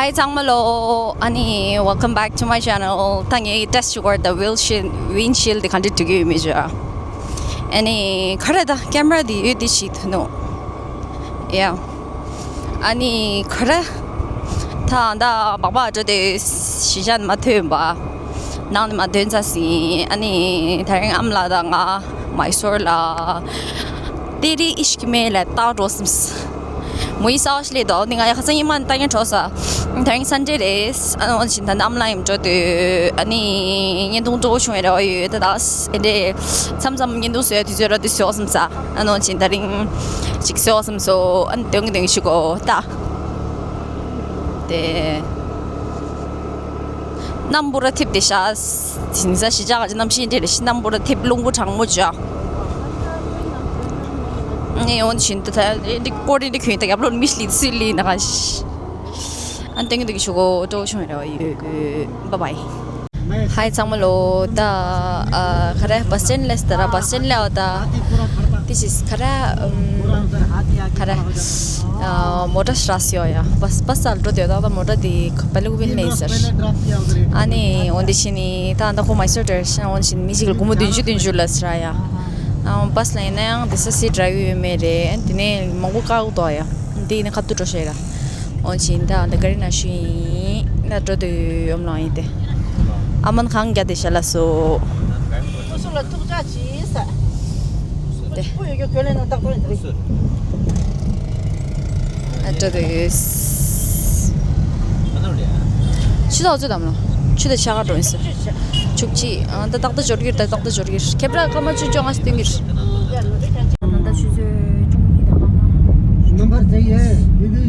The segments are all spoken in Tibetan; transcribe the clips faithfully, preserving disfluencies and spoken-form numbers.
Hi ཚང་མ་ལོ། ཨ་ནི། Welcome back to my channel. ད་ངས་ཊེ་སི་ཊི་ཞུ་གོ་ད་ཝིན་ཤིལ་ཌི། ཝིན་ཤིལ་ཌི་ག་འདྲ་འགྲིག་གི་ཡོད་མེད་ཅིག་ཨ་ནི་ག་རེ་ད་ཀེམ་ར་འདི་ཡོད་འདི་ཞིག་ཐུ་ནོ། ཡ། ཨ་ནི་ག་རེ། ད་ད་སྦག་སྦག་འགྲོ་དེ་གཞིས་ཆགས་ནས་མ་ཐོན་པ། ནང་ནས་མ་ཐོན་ཚར་ཟིན། ཨ་ནི་དེ་རིང་ཨ་མ་ལགས་དང་ང་མའི་སོར་ལ། तेरी इश्क में ལ་ད་འགྲོ་སོང་། མོ་ཡི་ས་བ་ཞིག་ལས་དོ་ནི་ང་ཡ་ཁ་སང་ཉི་མ་ནི་ལྟ་ཉན་འགྲོ་ས། དེ་རིང་སན་ཌེ་རེད། ཨ་ནི་འོན་ཅིན་ད་ནི་ཨ་མ་ལགས་ཡིན་འགྲོ་དུས་ཨ་ནི་བརྙན་ཐུང་སྤྲོ་བོ་བྱུང་བའི་རེ་བ་ཡོད། ད་ད་ཨེ་འདྲས་མཚམས་མཚམས་བརྙན་ཐུང་བཟོ་ཡ་དུས་ཚོད་ར་དུས་བཟོ་སོང་ས། ཨ་ནི་འོན་ཅིན་དེ་རིང་ཅིག་བཟོ་སོང་སོ། ཨ་ནི་དོན་གྱི་དོན་གྱི་ཞུ་གོ་ད། དེ། གནམ་པུ་ར་ཐིབས་ཏེ་ཤ། དེང་སང་གཞིས་ཆགས་ཀྱི་གནམ་གཤིས་འདྲ་རེད་ཤི། གནམ་པུ་ར་ཐིབས། རླུང་བུ་གྲང་མོ་འཇགས། ངས་འོན་ཤིན་ཏུ་ད་འདི་ཀོ་རི་འདི་གུན་ད་རྒྱབ་ལོགས་མི་ལི་སི་ལི་ན་ག་ཤི། ཨན་ཏེང་འདི་གི་ཤོག་གོ་ཏོ་ཤོང་ར་ཡོད། བཱའི་བཱའི། ཧའི་ཚང་མ་ལོ། ད་ཨ་ག་རེ་བ་སི་ཊེན་ལས་ད་ར་བ་སི་ཊེན་ལས་འོ་ད། This is ག་རེ་ཨམ། ག་རེ། ཨ་མོ་ཊ་ཤྲ་སི་ཡོ་ཡ། བ་སི་བ་སི་ལ་འགྲོ་དེ་ད་ད་མོ་ཊ་དེ་པ་ལུག་བིན་ནེ་སར། ཨ་ནི་འོན་ཏེ་ཤི་ནི་ད་ད་ཁོ་མའི་སོར་ཏེ་ཤི་ན་འོན་ཤི་ནི་མི་ཞིག་ལ་སྒོར་མོ་བདུན་ཅུ་བདུན་ཅུ་ལ་སི་ར་ཡ། ཨ་བ་སི་ལ་ཡིན་ན་ཡང་དེ་ས་སི་ཌ་རའི་ཝི་ཡོད་མེད་རེད། དེ་ནས་མང་པོ་བཀག་འདུག་ཡ། དེ་ཡིན་ན་ཁ་ཐུག་འགྲོ་ཤེས་ར། འོན་ཤི་ནི་ད་ད་ག་རི་ན་ཤི་ཡིན་ན་འགྲོ་དེ་ཡོད་ལ་ཡིན་ཏེ། ཨ་མན་གང་རྒྱ་དེ་ཤ་ལ་སོ། སོ་སོ་ལ་ཐུགས་ཅག་བྱིས་ས། དེ། སྤུ་ཡོད་རྒྱུ་གོས་ལེན་ན་ཏག་ཏག་ཡིན་དེ་རེད། ཨ་ཏྲ་དེ་ཡོད། ཆུ་ཏག་ཚོད་དམ་ལ། ཆུ་དེ་ཆ་ག་འགྲོ་ཡིན་ས། ཆུག་ཅི་ཨ་ད་ཏག་ཏག་འབྱོར་གྱི་རེད། ད་ཏག་ཏག་འབྱོར་གྱི་རེད། ཁེབ་ར་ཀ་མ་ཆུ་ཅོ་ང་སྟོན་གྱི་རེད། ད་ད་ཆུ་ཚོད་ཅུང་མི་ད་པ་མ། नंबर चाहिए बीबी।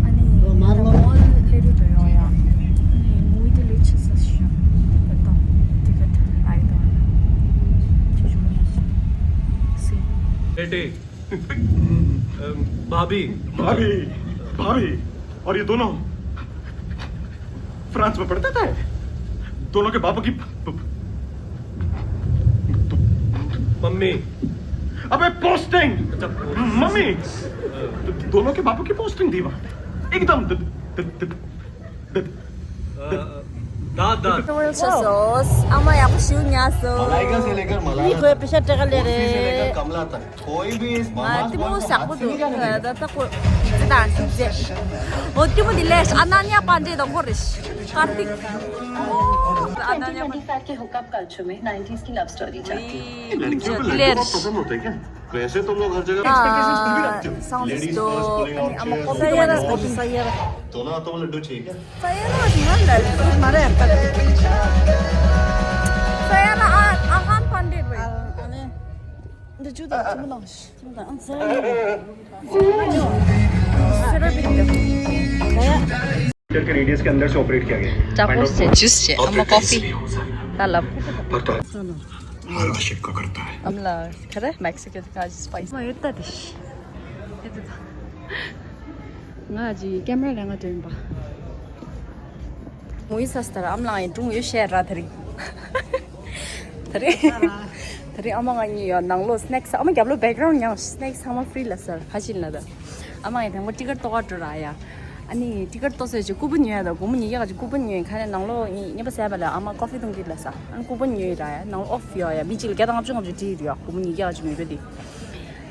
ཨ་ནི་ད་མོལ་ལ་རུ་འགྲོ་ཡོང་ཡ། ཨ་ནི་མུ་ཝི་དེ་ལས་ཆེ་ས་ཞིག་ཡོད། ད་ཏིག་ཀེཊ་ཨའི་ད་ཆུ་ཆུང་ཡ་ཞིག་སི། बेटे। अम, भाभी। भाभी। भाभी। और ये दोनों फ्रांस में पढ़ते थे। दोनों के बापू की प-, प-, मम्मी। अबे पोस्टिंग। अच्छा, पोस्टिंग। मम्मी। दोनों के बापू की पोस्टिंग थी वहाँ पे। एकदम द-, द-, द-, द-, द- ད་ད། ཏོ་ཝེལ་ཤ་སོས། ཨ་མ་ཡག་པོ་ཞུ་ཉག་སོ། मलाइका से लेकर मलाला तक, कुल्फी से लेकर कमला तक, कोई भी इस ང་ལྟད་མོ་ཟག་པོ་འདུག་ད་ད་ད་ཁོ་ཙི་དང་ཙི་ཙི། འོ་ལྟད་མོ་འདི་ལས་ཨ་ན་ཉ་པན་ཏྲེ་དང་ཁོ་རེ་ཤི། ཀར་ཏིག་ཨ་ན་ཉ་པན། के हुकअप कल्चर में नाइंटीज़ की लव स्टोरी चलती है। लड़कियों को लड्डू बहुत पसंद होते हैं क्या? वैसे तुम लोग हर जगह एक्सपेक्टेशंस कुछ भी रखते हो। Ladies first, pulling out chairs. दोनों हाथों में लड्डू चाहिए क्या? करके रेडियस के अंदर से ऑपरेट किया गया है। चाकू से जूस से, अम्मा कॉफी। तलब। हर आशिक का करता है। अमला, खरे मैक्सिकन का स्पाइस। मैं इतना डिश। ང་ཅི་ཀེམ་ར་ལ་ང་དྲན་པ། མོ་ཡི་ས་སྟར་ཨམ་ལང་ཡི་ཀྲུང་ཡོད་ཤེས་ར་ད་རིང་། ད་རིང་། ད་རིང་ཨ་མ་ང་གཉིས་ཡོད་ནང་ལོགས་སི་ནེག་སི་ཨ་མ་རྒྱབ་ལོགས་བེག་གྷ་རའུན་ཌི་ཉང་སི་ནེག་སི་ཚང་མ་ཕི་རི་ལ་སར་ཧ་ཅིན་ལ་ད། ཨ་མ་ཡི་དང་པོ་ཊི་ཀེཊ་ཏོག་ག་འགྲོ་ར་ཡ། ཨ་ནི་ཊི་ཀེཊ་ཏོག་ཟེར་ཅིག་ཀུ་པན་ཉོས་ཡ་ད་སྒོར་མོ་ཉིས་བརྒྱ་ག་ཅིག་ཀུ་པན་ཉོས་ཁ་ནས་ནང་ལོགས་ཉི་ཉི་པ་ཟས་པ་ལ་ཨ་མ་ཀོ་ཕི་འཐུང་གི་ལ་ས། ཨ་ནི་ཀུ་པན་ཉོས་ར་ཡ་ནང་ལོགས་ཨོཕ་ཡོད་ཡ་མི་གཅིག་ལ་བརྒྱ་དང་ལྔ་བཅུ་ང་བཅུ་སྤྲད་ཡོད་ཡ་སྒོར་མོ་ཉིས་བརྒྱ་ག་ཅིག་ཉོས་ར་དེ།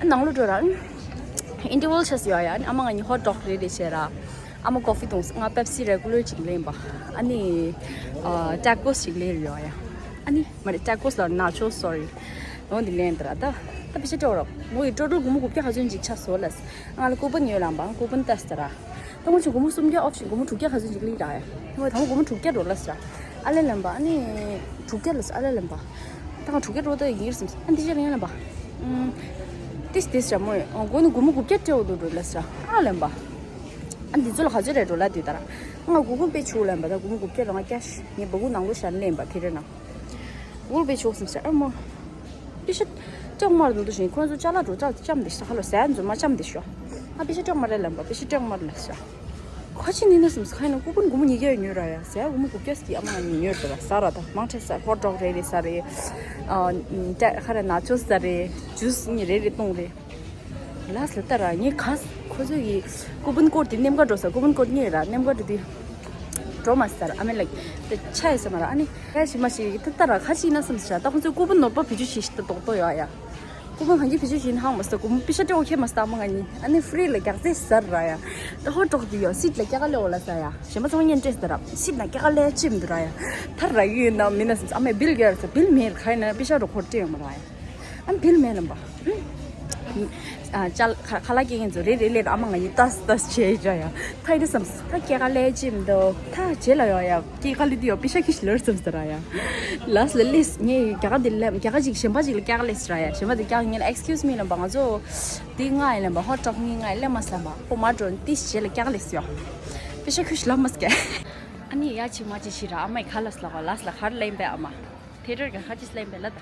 ཨ་ནང་ལོགས་འགྲོ་ར། ཨིན་ཊར་ཝལ་ཆགས་སོང་ཡ་ཡ། ཨ་ནི་ཨ་མ་ང་གཉིས་ཧོཊ་ཌོག་རེ་རེ་བྱས་ར། ཨ་མ་ཀོ་ཕི་འཐུང་། ང་པེབ་སི་རེ་གུ་ལར་ཅིག་ལེན་པ། ཨ་ནི་ཨ་ཊ་ཀོས་ཅིག་ལེན་ཡོད་ཡ། ཨ་ནི་མ་རེད་ཊ་ཀོས་ལ་ན་ཆོ་སོ་རི། འོ་འདི་ལེན་ད་ར་ད། ད་པེ་ཤ་སྤྲོད་རོགས། མོ་ཡི་ཊོ་ཊལ་སྒོར་མོ་དགུ་བརྒྱ་ག་ཚོད་ཅིག་ཆགས་སོང་ལ། ང་ལ་ཀུ་པན་ཡོད་ལམ་པ་ཀུ་པན་ལྟ་ས་ར། ད་ངོ་ཆུ་སྒོར་མོ་སུམ་བརྒྱ་ཨོཕ་ཤིན་སྒོར་མོ་དྲུག་བརྒྱ་ག་ཚོད་ཅིག་ལི་ར་ཡ། ད་ངོ་ད་ངོ་སྒོར་མོ་དྲུག་བརྒྱ་འགྲོ་ལ་ས་ར། ཨ་ལེ་ལམ་པ་ཨ་ནི། དྲུག་བརྒྱ་ལ་ས་ཨ་ལེ་ལམ་པ། ད་ང་དྲུག་བརྒྱ་འགྲོ་ད་ཡིན་ར་སམ་ས་ཨ་འདི་ཅི་ར་ཡིན་ལམ་པ། ཨུམ། ཏིས་ཏིས་ར་མོ་ཡ་སྒོར་ནི་སྒོར་མོ་དགུ་བརྒྱ་སྤྲད་འོ་དུ་འགྲོ་ལ་ས་ར་ཨ་ལམ་པ། ཨ་འདི་ཚོ་ལ་ག་ཚོད་རེ་འགྲོ་ལ་དུས་ད་ར། ང་སྒོར་སྒོར་པེ་ཆུ་ལམ་པ་ད་སྒོར་མོ་དགུ་བརྒྱ་ར་ང་ཀེ་ཤི་ངའི་སྦ་ཁུག་ནང་ལོ་ཤར་ལེན་པ་དེ་རེ་ན། འུར་བའི་ཕྱོགས་སུ་ཨ་མོ། པེ་ཤ་སྤྲད་མར་འདུག་བཞིན་ཁོང་ཚོ་ཅ་ལག་འགྲོ་ཅག་ཅམ་དེ་ཤ་ཁ་ལོ་ཟས་འཛོམས་མ་ཅམ་དེ་ཤོ། ཨ་པེ་ཤ་སྤྲད་མར་ལ་ལམ་པ་པེ་ཤ་སྤྲད་མར་ལ་ཤ། ཁ་ཆེ་ནི་ན་སམ་ཁ་ཡིན་ན་ཀུ་པན་སྒོར་མོ་ཉིས་བརྒྱ་ཡོད་ཉོས་ར་ཡ་ཟས་སྒོར་མོ་དགུ་བརྒྱ་ཟིག་ཨ་མ་ང་ཉོས་ར་ཟ་ར་ད་མང་ཁྲེ་ཟ་ཧོཊ་ཌོག་རེ་རེ་ཟ་རེ། ཨ་ཁ་ར་ན་ཆོ་ཟ་རེ་ཇུས་ནི་རེ་རེ་བཏུང་རེ། ལ་སི་ལ་ལྟ་ར་ངས་ཁ་ཁོ་ ཁོ་ཚོ་གི་ཀུ་པན་ཀོཌ་དེ་སྣེམ་ཀ་འགྲོ་ས། ཀུ་པན་ཀོཌ་རྙེད་ར། སྣེམ་ཀ་འགྲོ་དུས་འགྲོ་མ་སོང་ར། ཨ་མེ་ལའིཀ་དེ་ཆ་ཡོད་ས་མ་ར། ཨ་ནི་ཡ་ཞིག་མ་ཞིག་ད་ལྟ་ར་ཁ་ཅིག་ན་བསམ་ས། ད་ཁོ་ཚོས་ཀུ་པན་ནོར་བ་བེད་སྤྱོད་བྱེད་ཤི་ད་རྡོག་རྡོག་ཡོད་ཡ། ཀུ་པན་གང་གི་བེད་སྤྱོད་བྱེད་ཧང་མ་སོང་། ཀུ་པན་པེ་ཤ་སྤྲད་ཨོ་ཁེ་མ་སོང་། ཨ་མ་ང་གཉིས་ཨ་ནི་ཧྥི་རི་ལ་རྒྱག་རྩེ་ཟེར་ར་ཡ། ད་ཧོ་ཀྲོག་དེ་ཡོད། སིཊ་ལ་སྐྱ་ཀ་ལེ་འོ་ལ་ས་ཡ། གཞན་པ་ཚང་མ་གཉེན་སྤྲད་ས་ར། སིཊ་ལ་སྐྱ་ཀ་ལེ་ཅིམ་འདུག་ར་ཡ། ད་ར་ཡོད་ན་མིན་ན་བསམ་ས། ཨ་མའི་བིལ་རྒྱག་ར་ས། བིལ་མེད་ར་ཁ་ཡིན་ན་པེ་ཤ་རོ་ཁོ་སྤྲད་ཡོད་མ་ར་ཡ། ཨ་བིལ་མེད་ལམ་པ། ཨ་ཅལ་ཁ་ཁ་ལག་སྐྱེལ་མཁན་ཚོ་རེ་རེ་ལེ་ཨ་མ་ང་ཡི་ཏས་ཏས་བྱེད་ཡ་ཡ། ཐ་ཡི་རེ་བསམ་ས། ཐ་སྐྱེ་ག་ལེ་ཅིམ་འདུག་ཐ་བྱེད་ལ་ཡོ་ཡ། སྐྱེ་ག་ལེ་དུ་ཡོ་པི་ཤ་ཁྱི་ཤི་ལར་བསམ་ས་ར་ཡ། ལས་ལ་ལིས་ངས་རྒྱ་ག་འདི་ལེ་རྒྱ་ག་ཅིག་གཞན་པ་ཅིག་ལ་སྐྱེ་ག་ལེ་སི་ར་ཡ། གཞན་པ་དུ་སྐྱེ་ག་ངས་ལ་excuse me ལམ་པ། ང་ཚོ་དེ་ང་ཡི་ལམ་པ། ཧོ་ཀྲོག་ངས་ང་ཡི་ལེ་མ་སམ་པ། ཧོ་མ་ཀྲོན་ཏིས་བྱེད་ལ་སྐྱེ་ག་ལེ་སི་ཡོ། པི་ཤ་ཁྱི་ཤི་ལ་མ་སྐྱེ། ཨ་ནི་ཡ་ཅིག་མ་ཅིག་ཤི་ར། ཨ་མའི་ཁ་ལ་སི་ལ་གོ་ལ་སི་ལ་ཁར་ལེན་པའི་ཨ་མ། ཐེ་ཊར་ག་ཁ་ཅིག་ལེན་པའི་ལ་ད།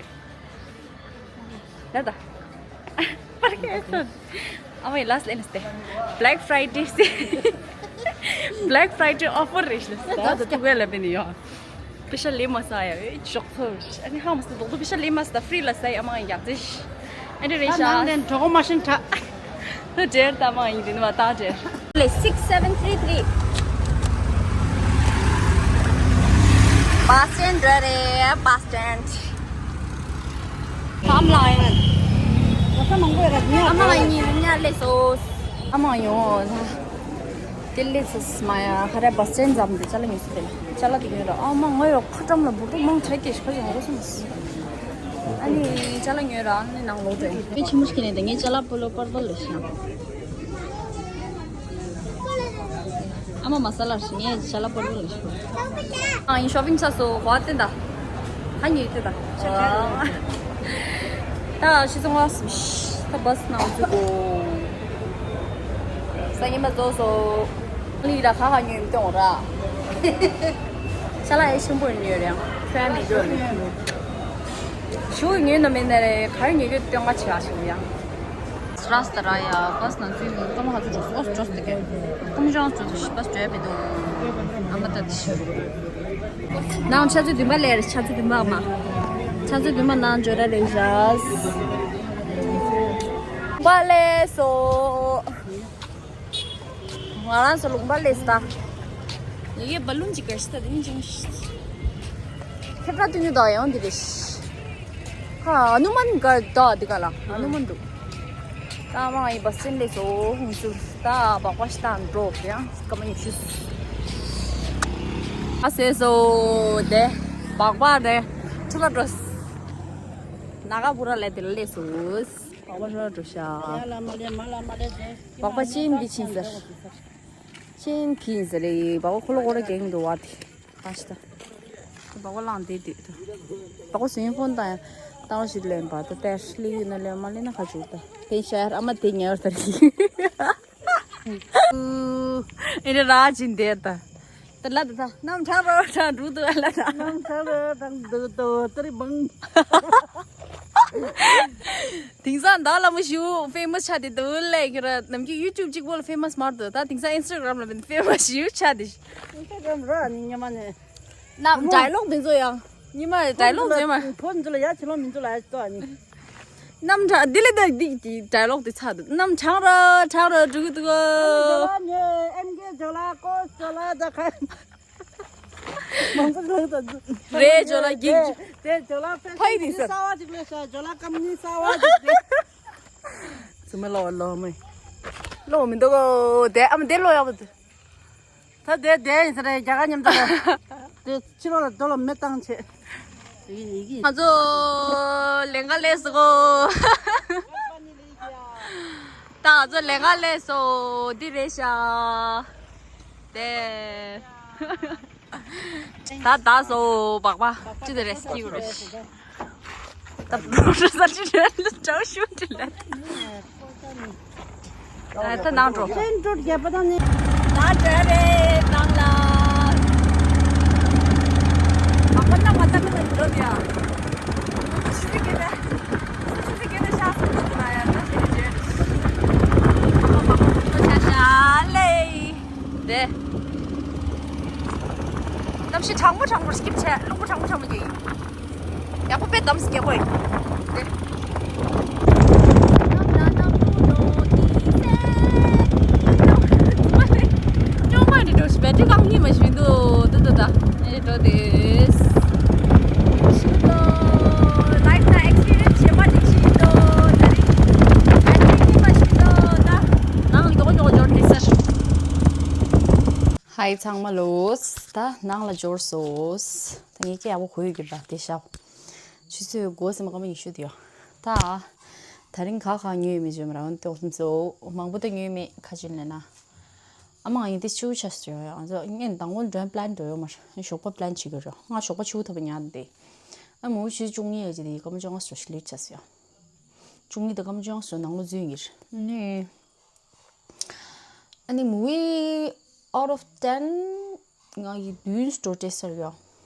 ལ་ད། པར་ཀེ་སོན། ཨ་མའི་ལ་སི་ལེན་སྟེ། Black Friday སི། Black Friday offer རེད་ཤི་ལ་སི། ད་ད་ཐུག་ག་ལ་པི་ནི་ཡོ། པི་ཤ་ལེ་མ་ས་ཡ་ཨེ་ཅོག་ཚོ། ཨ་ནི་ཧ་མ་ས་དོག་དོག་པི་ཤ་ལེ་མ་ས་ད་ཧྥི་རི་ལ་ས་ཡ། ཨ་མ་ཡག་ཚེ་ཤི། ཨ་འདྲ་རེད་ཤག་ནང་ལན་གྲོགས་མ་ཤིན་ཁྲ། ད་འབྲེལ་ད་མ་ཡིན་དེ་ནི་མ་ད་འབྲེལ། ལེ་six seven three three། བྷ་སི་སི་ཊེན་འགྲོ་རེད། བྷ་སི་སི་ཊེན། ཨ་མ་ལགས་ཡིན། ཨ་མ་ལགས་ཡིན་ཉལ་ལེ་སོ། ཨ་མ་ཡོང་། དེ་ལས་སུ་མ་ཡ་ཁ་ར་བྷ་སི་སི་ཊེན་འཛམ་དེ་ཅ་ལག་ཉོས་སུ་དེ་ལ་ཅ་ལག་དེ་ཉོས་ར། ཨ་མ་ང་ཡོ་ཁ་ཊམ་ལ་འབུ་ཕྲུག་མང་དྲགས་ཀྱི་ཤ་ཡོང་རོ་སོང་། ཨ་ནི་ཅ་ལག་ཉོས་ར། ཨ་ནི་ནང་ལོག་དེ་དཔེ་ཆེན་མོ་ཞིག་ནས་དེ་ངའི་ཅ་ལག་པོ་ལོ་པར་པལ་ལ་ཤ། ཨ་མ་མ་ས་ལར་ཤི་ངའི་ཅ་ལག་པར་པལ་ལ་ཤ། ཨ་ཡིན་ཤོ་པིང་ཆ་སོ་གོ་བ་བསྟན་ད། ཧ་ཉེ་ཡོད་དེ་ད། ད་ཤི་སོང་བ་སུ་ཤི་ད་བྷ་སི་ནང་ཚུད་གོ། ས་ཉི་མ་རྫོགས་སོ། ལི་ར་ཁ་ཁ་ཉོས་མི་གཏོང་ར། ཤ་ལ་ཨེ་ཆེན་པོ་ཉོས་རེད། ཁྱོད་མི་འགྲོ་ནི། ཞུ་ཉོས་ན་མེད་ན་རེད། གར་ཉོས་ཡོད་སྟོན་ཁ་བྱེད་ཨ་ཞུ་ཡ། སི་ར་སི་ད་ར་ཡ་བྷ་སི་ནང་ཚུད་ཀྱི་ཀམ་ཧ་ཚུ་འགྲོ་སོ་འགྲོ་སྟེ་ཀེ་ཀམ་ཞང་ཚུ་ཤི་བྷ་སི་བྲོས་པའི་དུ་ཨ་མ་ད་ཏི་ཤི། ནང་ཆ་ཚུ་དུ་མ་ལེར་ཆ་ཚུ་དུ་མ་མ་ཆ་ཚུ་དུ་མ་ནང་འཇོ་ར་རེ་ཞ་བ་ལེ་སོ། ང་རང་ཚོ་ལུང་པ་ལས་ད། ཡེ་བ་ལུན་གྱི་གར་ཤི་ད་དེ་ནི་ཅིང་ཤི། ཁྱེད་ར་དུ་ཉུ་ད་ཡང་འདི་རེད་ཤི། ཧ་ཨ་ནུ་མན་གར་ད་འདི་ག་ལ་ཨ་ནུ་མན་འདུག་ད་མ་ཡི་བ་སེན་ལེ་སོ་ཧུང་སུ་ད་བག་པ་ཤི་ད་འགྲོ་ཡང་ཀ་མ་ཉུ་ཤི། ཨ་སེ་སོ་དེ་བག་པ་རེ་ཁྲུ་ལ་འགྲོ། ན་ག་བུ་ར་ལེ་དེ་ལེ་སོ་བག་པ་ཤོ་ལ་འགྲོ་ཤ། བག་པ་ཅིན་འདི་ཕྱིན་ཟེར། ཅིན་ཕྱིན་ཟེར་རེད། བག་པ་ཁོ་ལོ་ཁོ་ལོ་གེང་འདུག་བ་དེ། ཨ་ཤི་ད། བག་པ་བླངས་དེ་དུས་དུ། བག་པ་སུན་ཕོན་དང་ཡང་བཏང་རོགས་ཞིག་ལེན་པ་ད་ལྟ་ཤི་ལི་ཡུལ་ན་ལེན་མ་ལེན་ན་ཁ་བྱུག་ད། དེ་ཤར་ཨ་མ་དེ་ཉལ་བར་ད་རེད། ཨེ་རེ་ར་ཅིན་དེ་ད། ད་ལ་ད་ད་ནམ་ཁྲང་རོ་ཁྲང་འགྲུག་ཏུ་ལ་ད། ནམ་ཁྲང་རོ་ཁྲང་འགྲུག་ཏུ་ཏི་རི་བང་། དེང་སང་ད་ལ་མོ་ཞུ་ཕེ་མ་སི་ཆ་དེ་དུ་ལེ་ཁྱོད་ར་ནམ་རྒྱུན་ཡུ་ཊུབ་གཅིག་པོ་ལ་ཕེ་མ་སི་མར་དུ་ད་དེང་སང་ཨིན་སི་ཊ་གྷ་རམ་ལ་ཕེ་མ་སི་ཞུ་ཆ་དེ། ཨིན་སི་ཊ་གྷ་རམ་ར་ནི་ཉི་མ་ནས། ནམ་ཌའི་ལོག་དེ་ཚོ་ཡང་། ཉི་མ་ཌའི་ལོག་ཚོ་ཡང་མ། ཕོ་འཛུལ་ལ་ཡ་ཆེ་ལོ་མི་འཛུལ་ལ་ཡ་ཏོ་ཨ་ནི། ནམ་གྲངས་འདི་ལས་ད་འདི་གི་ཌའི་ལོག་དེ་ཚ་འདུག་ནམ་གྲངས་ར་གྲངས་ར་འགྲོ་གི་འདུག་གོ། ཇོ་ལ་ཉོས་ཨེམ་ཀེ་ཇོ་ལ་ཀོ་ཇོ་ལ་ད་ཁ། མང་པོ་ལོག་ད་འདུག་རེད་ཇོ་ལ་གིག་དེ་ཇོ་ལ་ཕ་ཕ་ཡི་དེ་ས། གསར་བ་ཅིག་ལས་ཤ་ཇོ་ལ་ཀམ་ནི་གསར་བ་ཅིག་རེད། ཚུ་མེ་ལོ་ལོ་མེ། ལོ་མི་འདུག་གོ། དེ་ཨམ་དེ་ལོ་ཡག་པོ་འདུག་ད་དེ་དེ་ཡིན་ས་རེད་རྒྱ་གར་མཉམ་དུ་ལ། དེ་ཕྱི་ལོགས་ལ་རྡོ་ལ་མེ་བཏང་བྱེད། ང་ཚོ་ལེན་ག་ལས་སོ་གོ། ད་ང་ཚོ་ལེན་ག་ལས་སོ་འདི་རེད་ཤག་དེ། ད་ད་སོ་བག་པ་ཅི་དེ་རེད་སྐྱིད་རེད། ད་བུ་རུ་ས་ཅི་རེད་ལ་དྲག་ཤུ་དྲི་ལ། ཨ་ད་ནང་འགྲོ། སེན་ཏྲོ་རྒྱབ་པ་དང་ནི། ད་འདྲ་རེད་ནང་ལ། མ་ཁོ་ན་མ་ད་ཁ་ད་འགྲོ་དེ་ཡ། ཆི་ཟིག་གེ་ད། ཆི་ཟིག་གེ་ད་ཤ་སོ་ད་ད་ཡ་ད་ཤི་རེད་ཇེ། མ་ཁོ་མ་ཁོ་ཁོ་ཤ་ཤ་ལེ། དེ། གནམ་གཤིས་གྲང་མོ་གྲང་མོ་སྐྱིད་ཆེ་རླུང་བུ་གྲང་མོ་གྲང་མོ་རྒྱག་ཡིན། ཡག་པོ་དཔེ་གཏམ་སྐྱེ་པོ་ཡིན། དེ། ཉི་མ་ཞུ་འདུག་ཏུ་ཏུ་ད་ཨེ་འགྲོ་དེས། ཞུ་འདུག་ལའིབ་ན་ཨེག་སི་པི་རི་ཡན་སི་བྱེད་པ་ཅིག་ཞུ་འདུག་ད་རེས་ཨ་ཅེ་ཉི་མ་ཞུ་འདུག་ད་ནང་ལ་མགྱོགས་མགྱོགས་འབྱོར་དེ་ཟེར། ཧའི་ཚང་མ་ལོས། ད་ནང་ལ་འབྱོར་སོང་། ད་ངས་སྐད་ཡག་པོ་གོ་ཡོད་ཀྱི་ར་དེ་ཤག་ཆུ་ཚོད་དགུ་ཟིན་པ་སྐར་མ་ཉི་ཤུ་དེ་ཡོད། ད་ད་རིང་ག་ག་ཉོས་མེད་བརྗོད་མ་རང་ཏོག་ཙམ་ཚོ་མང་པོ་ད་ཉོས་མེད་ཁ་ཅིག་ལས་ན། ཨ་མ་ང་ཡིན་ཏེ་ཆུ་ཆ་སོ་ཡ། ང་ཚོ་ངས་མདང་དགོང་འགྲོ་པི་ལན་འགྲོ་ཡོད་མ་རེད། ཞོགས་པ་པི་ལན་བྱེད་དགོས་རེད། ང་ཞོགས་པ་ཆུ་ཐུབ་པ་ཉར་འདི། ཨ་མོ་ཆུ་བཅུ་གཉིས་ཡ་ཅི་དེ་སྐར་མ་བཅོ་ལྔ་སོ་ཞིག་ལེ་ཆ་སོ་ཡ། བཅུ་གཉིས་དང་སྐར་མ་བཅོ་ལྔ་སོ་ནང་ལོ་རྫུན་གྱིས་ནི། ཨ་ནི་movie out of ten ང་ཡི་བདུན་སྤྲོ་སྤྲད་སར་ཡོད།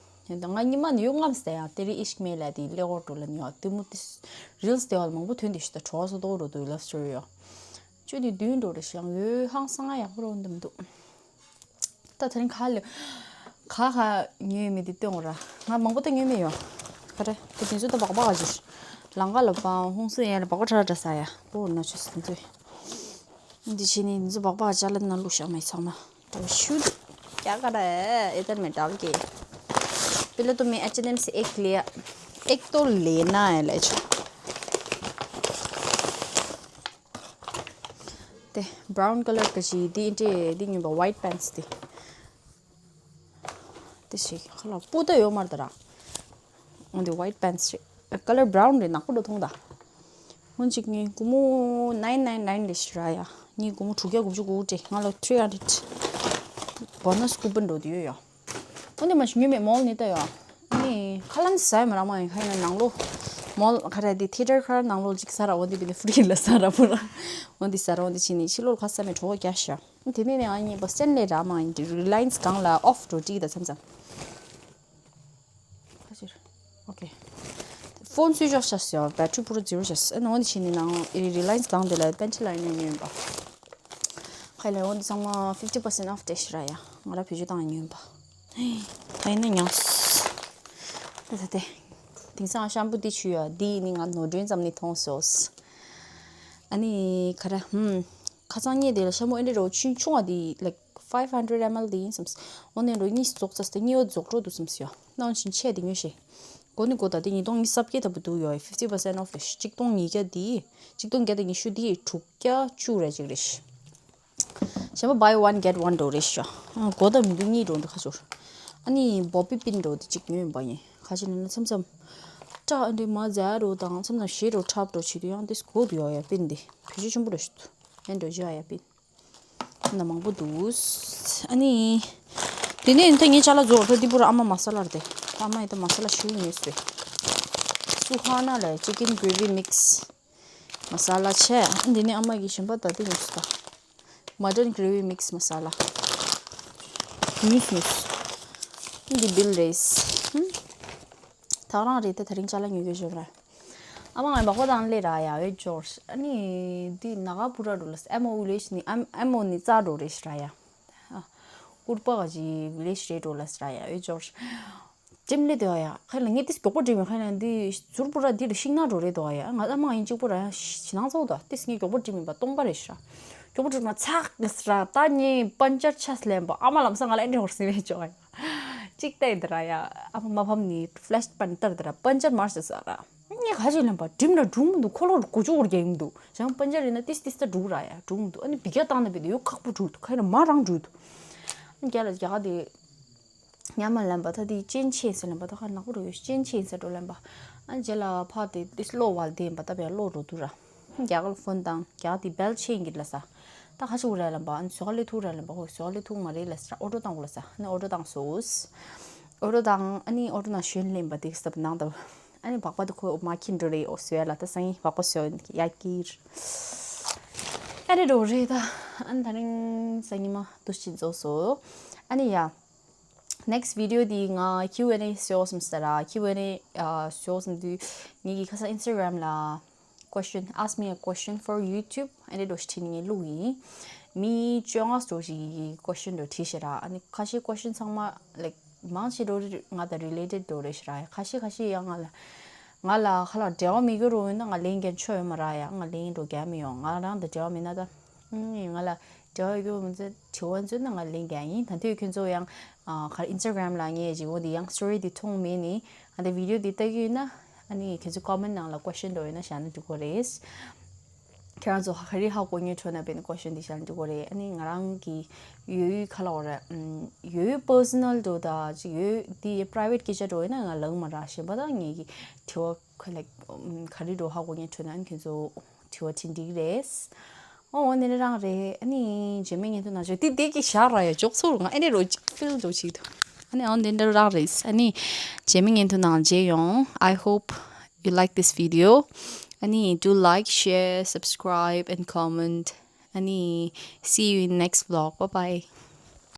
ཡིན་ད་ང་ཉི་མ་ནི་ཡོད་ངམ་སྟེ་ཡང་དེ་རིང་ཨིཤ་ཀི་མེ་ལ་དེ་ཀླད་ཀོར་འགྲོ་ལ་ནི་ཡོད་དེ་མོ་དེ་རིལ་སི་དེ་བ་ལ་མང་པོ་ཐོན་དེ་ཤི་ད་གྲོགས་སོ་ཏོག་འགྲོ་དུ་ལབ་སོ་ཡོད། ཅུ་ནི་བདུན་འགྲོ་རེ་ཤང་ཡོད་ཧང་སང་ཡག་པོ་རོ་འདམ་འདུག་ད་དེ་རིང་ག་ལེ་ག་ག་ཉོས་མེད་དེ་སྟོན་འོ་ར། ང་མང་པོ་ད་ཉོས་མེད་ཡོད། ག་རེ་དེ་དེ་ཚོ་ད་བག་བག་ག་ཅིར་ལང་ཀ་ལ་པང་ཧུང་སུ་ཡན་ལ་བག་བག་ཁྲ་ར་འདྲ་ས་ཡ་པོ་ན་ཆུ་སི་དེ་ཚོས། འདི་བྱས་ནས་འདི་ཚོ་བག་བག་ཅ་ལག་ནང་བླུགས་བཞག་མེད་ཚང་མ། ད་ཤུ་ཀྱ་ག་ར་ཨེ་ཏར་མེ་ཏལ་གི། पहले तो मैं एच एंड एम से एक लिया। एक तो लेना है ले जो। དེ་brown colour གི་ཞིག་འདི་འདྲས་འདི་ཉོས་པ་white pants དེ། དེ་ཞིག་ཁ་ལག་སྤུ་ད་ཡོད་མ་རེད་ད་ར། འོན་ཏེ་white pants རེད། colour brown རེད་ནག་པོ་འགྲོ་མཐོང་ད། འོན་ཅིག་ངས་སྒོར་མོ་nine nine nine རེད་ཞིག་ར་ཡ། ངས་སྒོར་མོ་དྲུག་བརྒྱ་དགུ་བཅུ་གོ་དགུ་སྤྲད་ང་ལ་three hundred bonus coupon འགྲོ་དུ་ཡོད་ཡ། འོན་ཏེ་མ་ཞིག་ཉོས་མེད་མོལ་ནི་ད་ཡ། ངས་ཁ་ལན་ཟ་ཡ་མ་རག་མ་ཡིན་ཁ་ཡིན་ན་ནང་ལོ། མོལ་ཁ་ར་དེ་theatre ཁ་ནང་ལོ་ཅིག་ཟ་ར་འོན་ཏེ་བི་དེ་free ལ་ཟ་ར་པོ་ར། འོན་ཏེ་ཟ་ར་འོན་ཏེ་ཕྱིན་ནས་ཕྱི་ལོ་ལ་ཁ་ཟ་མེད་གྲོགས་རྒྱག་ཤ། དེ་ནས་ནས་ཨ་ནི་པ་སེན་ལེ་ར་མ་ཡིན་དེ་Reliance སྒང་ལ་off འགྲོ་ཀྲིག་ད་མཚམས་མཚམས། ཁ་ཕྱིར། ཨོ་ཁེ། ཕོན་switch off བྱས་སོང་། battery पूरा zero བྱས་སོང་། ཨ་ནི་འོ་ནི་ཕྱིན་ནས་ནང་ཨེ་Reliance སྒང་དེ་ལ་panty liner ཉོས་ཡིན་པ། ཁ་ལས་འོ་ནི་ཚང་མ་fifty percent off སྤྲད་ཤི་ར་ཡ། ང་ར་བེད་སྤྱོད་བཏང་ཡིན་པ། ད་ཡིན་ན་ཉོས། ད་ད་དེ། དེང་སང་ཤམ་པུ་འདི་ཆུ་ཡ་འདི་ནི་ང་ནོར་སྒྲོན་ཙམ་ནི་མཐོང་སོང་། ཨ་ནི་ག་ར་ཧུམ། ཁ་སང་ཉིན་དེ་ལ་ཤ་མོ་ཨེ་འདྲ་རོ་ཆུན་ཆུང་བ་དེ་like five hundred ml དེ་ཡིན་བསམས། འོ་ནས་རོ་གཉིས་རྫོགས་ཚར་སྟེ་གཉིས་པ་རྫོགས་འགྲོ་འདུག་བསམས་ཡོད། ནང་བཞིན་ཆེ་དེ་ཉོས་ཤེས། གོ་ནི་གོ་ད་དེ་ཉིས་སྟོང་ཉི་ཤུ་རྩ་བརྒྱད་ལྟ་བུ་འདུག་ཡོད། fifty percent off རེད། ཆིག་སྟོང་ཉིས་བརྒྱ་དེ་ཆིག་སྟོང་བརྒྱ་དང་ཉི་ཤུ་དེ་དྲུག་བརྒྱ་བཅུ་རེ་ཅིག་རེད། གཞན་པ་buy one get one འགྲོ་རེད་ཤོ། གོ་ད་མི་འདུག་གཉིས་འགྲོ་འདུག་ཁ་ཕྱོར། ཨ་ནི་བོ་པི་པིན་འགྲོ་དེ་གཅིག་ཉོས་ཡིན་པ་ཡིན། ཁ་ཕྱིར་ན་མཚམས་མཚམས། སྐྲ་འདྲེ་མ་ཛ་རོ་དང་མཚམས་མཚམས་ཞེ་རོ་ཁྲབ་འགྲོ་བྱེད་དུ་ཡང་དེ་གོ་དུ་ཡོད་ཡ་པིན་དེ་བེད་སྤྱོད་ཆེན་པོ་རེད་ཤོ། ཨེ་འགྲོ་བྱེད་ཡ་པིན། ན་མང་པོ་འདུག་ཨ་ནི། དེ་ནས་ད་ངའི་ཅ་ལག་རྫོགས་ད་འདི་པུ་ར་ཨ་མ་མ་ས་ལ་རེད་དེ། ཨ་མ་ཡི་ད་མ་ས་ལ་ཞུ་ཉོས་སོ། སུ་ཧ་ན་ལ་chicken gravy mix མ་ས་ལ་ཆེ། འདི་ནི་ཨ་མ་གི་གཞན་པ་ད་དེ་ཉོས་སོ་ད། Mutton gravy mix masala ཉོས་ཉོས། འདི་བིལ་རེད། ཧུམ། ཐག་རང་རེད་དེ་ད་རིང་ཅ་ལག་ཉོ་གི་ཞོག་ར། ཨ་མ་ང་མག་པ་དང་ལས་ར་ཡ་ཨེ་ཇོར། ཨ་ནི་འདི་ན་ག་པུ་ར་རུ་ལ་ཨེ་མོ་ཨུ་ལེ་ཤི་ནི་ཨེ་མོ་ནི་ཙ་འགྲོ་རེ་ཤི་ར་ཡ། ཨ། ཀུར་པ་ག་ཅི་ལེ་ཤི་རེ་འགྲོ་ལ་ཤི་ར་ཡ་ཨེ་ཇོར། ཅིམ་ལེ་དོ་ཡ། ཁ་ལ་ངས་ཏིས་མགྱོགས་པོ་འགྲིམ་མི་ཁ་ལ་འདི་ཟུར་པོ་ར་འདི་ལ་ཤིང་ནག་འགྲོ་རེད་དོ་ཡ། ང་ཨ་མ་ཡིན་གཅིག་པོ་ར་ཡ་ཞི་ནང་ཚོགས་དོ་ཏིས་ངས་མགྱོགས་པོ་འགྲིམ་མིན་པ་སྟོང་པ་རེད་ཤི་ར། མགྱོགས་པོ་འགྲིམ་མ་ཚག་ངས་ར་ད་ངས་པན་ཅར་ཆས་ལེན་པ་ཨ་མ་ལམ་སང་ང་ལ་ཨེ་འདྲ་བར་སི་རེད་ཅོ་ཡ། གཅིག་ལྟ་ཡི་འདི་ར་ཡ། ཨ་མ་མ་ཕམ་ནི་ཕ་ལེ་ཤི་པན་ཏར་འདི་ར་པན་ཅར་མར་ཤི་ས་ར། ངས་ག་ཅིག་ལེན་པ་འགྲིམ་ར་འགྲུབ་མི་འདུག་ཁོ་ལོ་གོ་ཅོག་རྒྱག་གི་མི་འདུག་གཞན་པན་ཅར་ཡིན་ན་ཏིས་ཏིས་ད་འགྲུབ་ར་ཡ་འགྲུབ་མི་འདུག་ཨ་ནི་བི་ག་བཏང་ན་བི་དེ་ཡོ་ཁག་པོ་འགྲུབ་འདུག་ཁ་ཡིན་ན་མ་རང་འགྲུབ་འདུག་རྒྱ་ལ་རྒྱ་ག་དེ། ཉམས་མ་ལེན་པ་ད་དེ་ཅན་ཆེན་ཟེར་ལེན་པ་ད་ཁ་ནག་པོ་རུ་ཡོད་ཅན་ཆེན་ཟེར་འགྲོ་ལེན་པ། ཨ་རྗེས་ལ་ཕ་དེ་དེ་གློ་བ་དེ་ཡིན་པ་ད་བས་གློ་འགྲོ་དུ་ར། རྒྱ་གར་ཕོན་དང་རྒྱ་དེ་བེལ་ཆེན་གྱི་ལ་ས། ད་ཁ་ཆུ་ར་ལེན་པ་ཨ་ནི་སོ་ལེ་ཐུག་ར་ལེན་པ་ཧོ་སོ་ལེ་ཐུག་མ་རེད་ལ་ས་ཨོ་ཏོ་དང་གོ་ལ་ས་ཨ་ནི་ཨོ་ཏོ་དང་སོ་ཨོ་ཏོ་དང་ཨ་ནི་ཨོ་ཏོ་ནང་ཞོན་ལེན་པ་དེ་སྟབས་ནང་ད། ཨ་ནི་བག་པ་དེ་ཁོ་མ་ཁྱིན་འགྲོ་རེད་ཨོ་སོ་ལ་ད་སང་ཡི་བག་པ་སོ་ཡ་ཀིར། ཨ་རེ་རོ་རེད་ད། ཨ་ནི་ད་རིང་སང་ཉི་མ་དུ་ཅི་རྫོགས་སོ། ཨ་ནི་ཡ། Next video དེ་ང་Q and A ཞུ་བསམ་ས་ར། Q and A ཨ་ཞུ་བསམ་དུས་ངེད་ཀྱི་ཁ་སང་Instagram ལ་question, ask me a question for YouTube ཨ་ནི་འགྲོ་ཞིག་བྲིས་ནས་ངས་བླུགས་ཡིན། མི་བཅོ་ལྔ་ཙམ་ཞིག་གིས་question འགྲོ་བྲིས་ཤག་ར། ཨ་ནི་ཁ་ཤས་question ཚང་མ་like མང་ཆེ་འགྲོ་ང་དང་related འགྲོ་རེད་ཤག་ར། ཁ་ཤས་ཁ་ཤས་ཡང་ང་ལ་ང་ལ་ཁ་ལ་འབྲེལ་བ་མེད་གི་རུ་ཡིན་ན་ང་ལན་རྒྱག་ཆོག་ཡོད་མ་ར་ཡ། ང་ལན་འགྲོ་རྒྱག་མི་ཡོང་། ང་རང་དང་འབྲེལ་བ་མེད་ན་ད་ང་ལ། དྲི་བ་ཡོད་མི་ཚེ་དྲི་བ་ཚོ་ནང་ལ་ལེན་རྒྱག་ཡིན། ད་དུས་ཁྱོད་ཚོ་ཡང་ཨ་ག་Instagram་ལ་ངས་ཅིག་འོ་འདི་ཡང་story་འདི་མཐོང་མེད་ནི་ཨ་འདི་video་འདི་ལྟ་གི་ཡོད་ན་ཨ་ནི་ཁྱོད་ཚོ་comment་ནང་ལ་question་འདྲ་ཡོད་ན་བཞག་ན་འགྲིག་གི་རེད། ཁྱེད་རང་ཚོ་ག་རེ་ཧ་གོ་ཉེ་འཕྲོ་ན་བེན་question་འདི་བཞག་ན་འགྲིག་གི་རེད། ཨ་ནི་ང་རང་གི་ཡོད་ཡོད་ག་ལ་འོ་ར་ཡོད་ཡོད་personal་འགྲོ་ད་ཅིག་ཡོད་འདི་private་སྐད་ཆ་འགྲོ་ཡོད་ན་ང་ལབ་མ་ར་གཞན་པ་དང་ངེད་ཀྱི་དྲི་བ་ཁ་ལ་ག་རེ་འགྲོ་ཧ་གོ་ཉེ་འཕྲོ་ན་ཨ་ནི་ཁྱོད་ཚོ་དྲི་བ་དྲིས་འགྲིག་རེད། ཨོ་འོ་ནི་རང་རེད། ཨ་ནི་རྗེས་མའི་བརྙན་ཐུང་ནང་ཆོག་དེ་དེ་གི་ཞག་ར་ཡ་ཅོག་ཚོར་ང་ཨ་ནི་རོ་ཅིག་ཕིལ་འགྲོ་ཅིག་འདུག་ཨ་ནི་ཨོ་འདི་འདྲ་རང་རེད། ཨ་ནི་རྗེས་མའི་བརྙན་ཐུང་ནང་མཇལ་ཡོང་། I hope you like this video. ཨ་ནི་do like, share, subscribe and comment. ཨ་ནི་see you in next vlog. Bye bye.